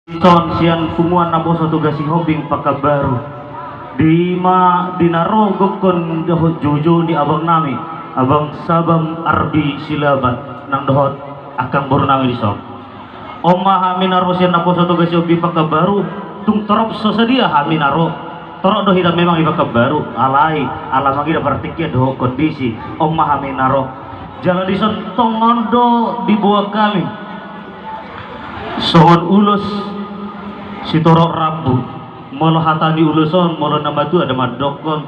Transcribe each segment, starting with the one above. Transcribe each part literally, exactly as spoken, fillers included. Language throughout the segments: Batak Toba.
Son sian punguan naposo Toga Sihombing Pekanbaru. Di ma di na ro gokkon dohot joujou ni abang nami, abang Sabam Arbi Silaban nang dohot angkang boru nami di son. On ma hami na ro sian naposo Toga Sihombing Pekanbaru, tung torop so sadia hami na ro. Torop do hita memang di Pekanbaru, alai ala mangida partingkian dohot kondisi, on ma hami na ro. Jala di son tongon do diboan hami songon ulos sitorop rambu. Molo hata ni ulos on, molo na matua do mandokkon,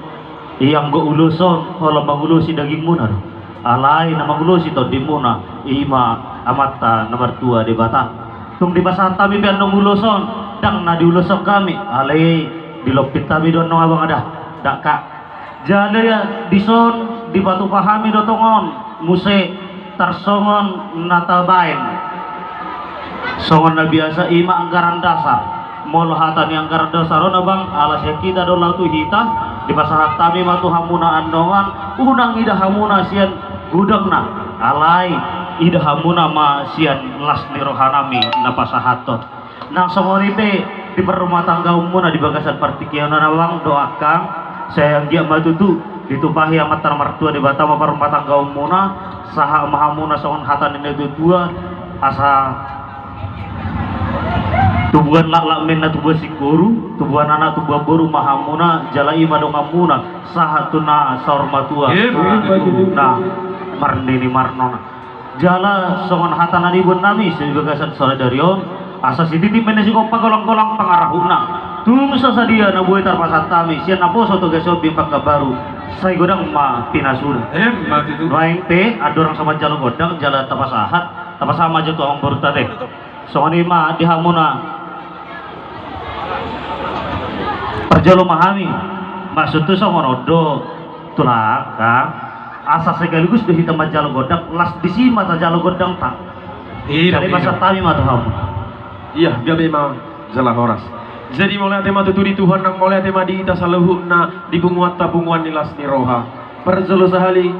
ianggo ulos on holan mangulosi dagingmuna do, alai na mangulosi tondimuna i ma Amanta na martua Debata. Tung dipasahat hami pe annon ulos on, ndang na diuloshon hami, alai dilompit hami do annon abang, ada dakka. Jala di son dipatupa hami do tongon muse tarsongon na tabaen. Songon na biasa i ma anggaran dasar. Molo hata ni anggaran dasar on abang, ala sian hita do laho tu hita, dipasahat hami ma tu hamuna annon, unang ida hamuna sian godangna, alai ida hamuna ma sian las ni roha nami na pasahathon. Nang songon i pe di parrumatanggaonmuna di bagasan partingkian on abang dohot angkang, sai anggiat ma tutu ditumpahi Amanta na martua Debata ma parrumatanggaonmuna, sahat ma hamuna songon hata ni na tuatua, asa tubuan laklak ma inna tubuan singkoru, tubuan anak tubuan boru ma hamuna, jala i ma donganmuna sahat tu na saur matua, sahat tu na marnini marnono. Jala songon hata na niboan nami sian bagasan sadari on, asa sititi ma inna sigompa, golanggolang pangarahutna. Tung so sadia na boi tarpasahat hami sian naposo Toga Sihombing Pekanbaru, sai godang ma pinasuna. Emma tutu. Nuaeng pe andorang so manjalo gondang jala tapasahat, tapasahat ma jo tu amang borunta te. Songon i ma di hamuna. Parjolo ma hami. Maksudhu songon on do, tulang, asa sekaligus do hita manjalo gondang, las disi ma tajalo gondangta. Jadi pasahat hami ma tu hamu. Ia gabe ma jala horas. Jadi mauliate ma tutu di Tuhan, nang mauliate ma di hita saluhutna di punguanta, punguan ni las ni roha. Parjolo sahali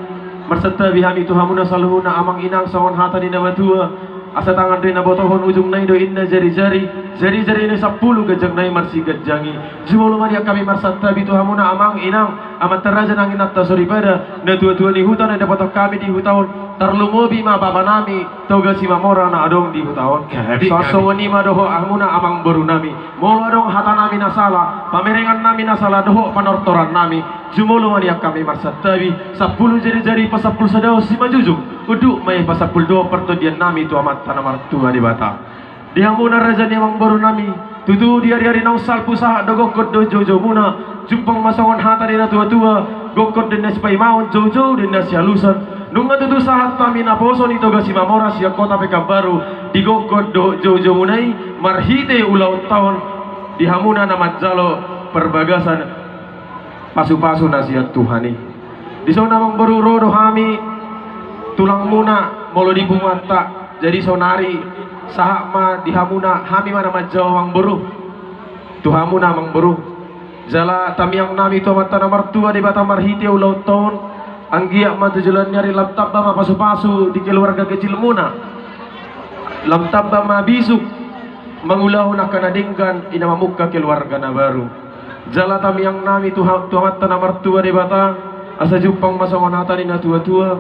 marsantabi hami tu hamuna saluhutna amang inang songon hata ni na matua, asa tangan do i na botohon, ujungna i do inna jarijari, jarijari na sampulu ganjangna i marsiganjangi. Jumolo ma di hami marsantabi tu hamuna amang inang, amanta raja nang inanta soripada, na tuatua ni huta na dapothon hami di huta on, tarlumobi ma bapa nami Toga Simamora na adong di huta on. Songon i ma dohot hamuna amang boru nami. Molo adong hata nami na sala, pamerengan nami na sala dohot panortoran nami, jumolo ma di hami marsantabi, sampulu jarijari pasampul sada on simanjujung, unduk ma i pasampul dua partondian nami tu Amanta na martua Debata. Di hamuna raja ni amang boru nami, tutu di ariari naung salpu sahat do gokkon dohot joujoumuna, jumpang ma songon hata ni na tuatua, gokkon do inna sipaimaon, joujou do inna sialusan. Nunga tutu sahat hami naposo ni Toga Simamora sian kota Pekanbaru, di gokkon dohot joujoumuna i, marhite ulaonta on, di hamuna na manjalo parbagasan pasupasu na sian Tuhan i. Di son amang boru, ro do hami tulangmuna molo di punguanta. Jadi sonari sahat ma di hamuna, hami ma na manjalo amang boru. Tu hamuna amang boru. Jala tamiang nami tu Amanta na martua Debata marhite ulaonta on, anggiat ma tu joloan ni ari lam tamba ma pasupasu di keluarga kecilmuna. Lam tamba ma bisuk mangulahon angka na denggan, i na mamungka keluarga na baru. Jala tamiang nami tu ha-, tu Amanta na martua Debata, asa jumpang ma songon hata ni na tuatua,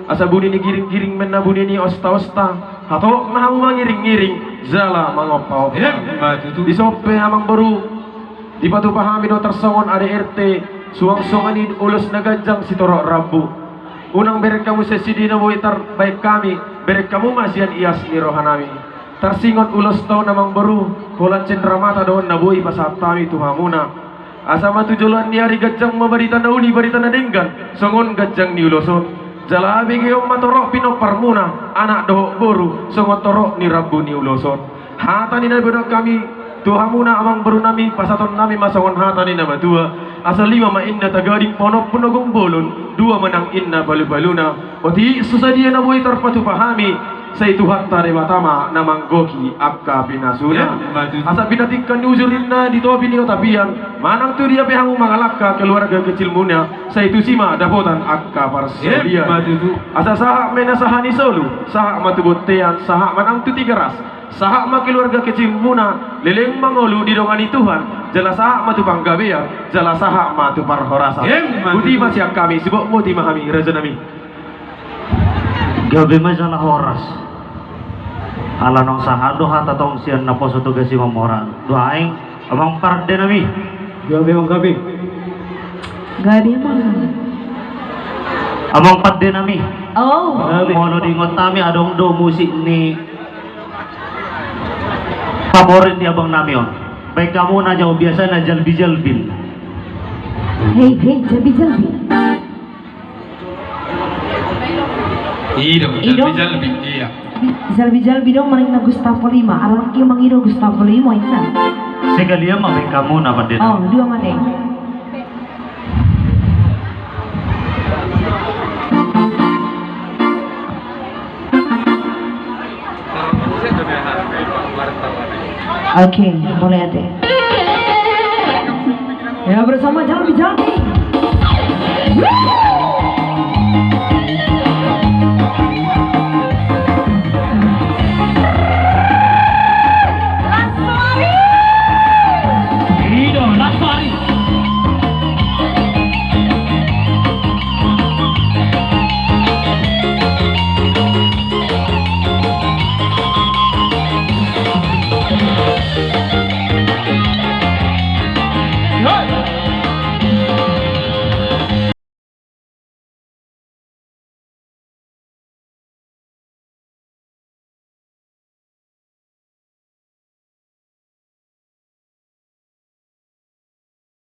asa buni ni giringgiring ma inna buni ni ostaosta, hatop ma hamu mangiringiring jala mangompaompa. Emma tutu. Di son pe amang boru, dipatupa hami do tarsongon A D R T, suang songon i ulos na ganjang sitorop rambu. Unang bereng hamu sian sidina boi tarbaen hami, bereng hamu ma sian ias ni roha nami. Tarsingot ulos ta on amang boru, holan cendramata do on na boi pasahat hami tu hamuna. Asa ma tu joloan ni ari ganjang ma barita na uli, barita na denggan, songon ganjang ni ulos on. Jala begeon ma torop pinomparmuna, anak dohot boru, songon torop ni rambu ni ulos on. Hata ni na boan hami tu hamuna amang boru nami, pasahaton nami ma songon hata ni na matua. Asa lima ma inna tagading, paonomhon ogung bolon, dua ma nang inna palupaluna. Otik so sadia na boi tarpatupa hami, sai Tuhanta Debata ma na manggohi angka pinasuna. Emma tutu. Asa pinatingkan ni ujur inna di topi ni hutapian, manang tu dia pe hamu mangalangka keluarga kecilmuna, sai tusi ma dapotan angka parsaulian. Emma tutu. Asa sahat ma inna sahat ni solu, sahat ma tu bontean, sahat ma nang tu Tigaras. Sahat ma keluarga kecilmuna, leleng mangolu didongani Tuhan, jala sahat ma tu panggabean, jala sahat ma tu parhorasan. Emma tutu. Boti ma sian hami, siboto ma hami, rajanami. Gabe ma jala horas. Ala naung sahat do hata tong sian naposo tu gasing Mamora. Duaeng, amang pardenami. Gabe, amang, gabe. Gabe, amang. Amang pardenami. Oh. Gabe. Molo diingot hami adong do musik ni favorit ni abangnami on. Baen hamu na jao biasa na jalbi-jalbi. Hei, hei, jalbi-jalbi. Ido, ido. Jalbi-jalbi, iya. Jalbi-jalbi do, manang na Gustavo Lima. Arang ki mangido Gustavo Lima, inna. Sekalian ma baen hamu na pande. Oh, dua ma dei. Oke, boleh ate. Ya, bersama Jambi, Jambi.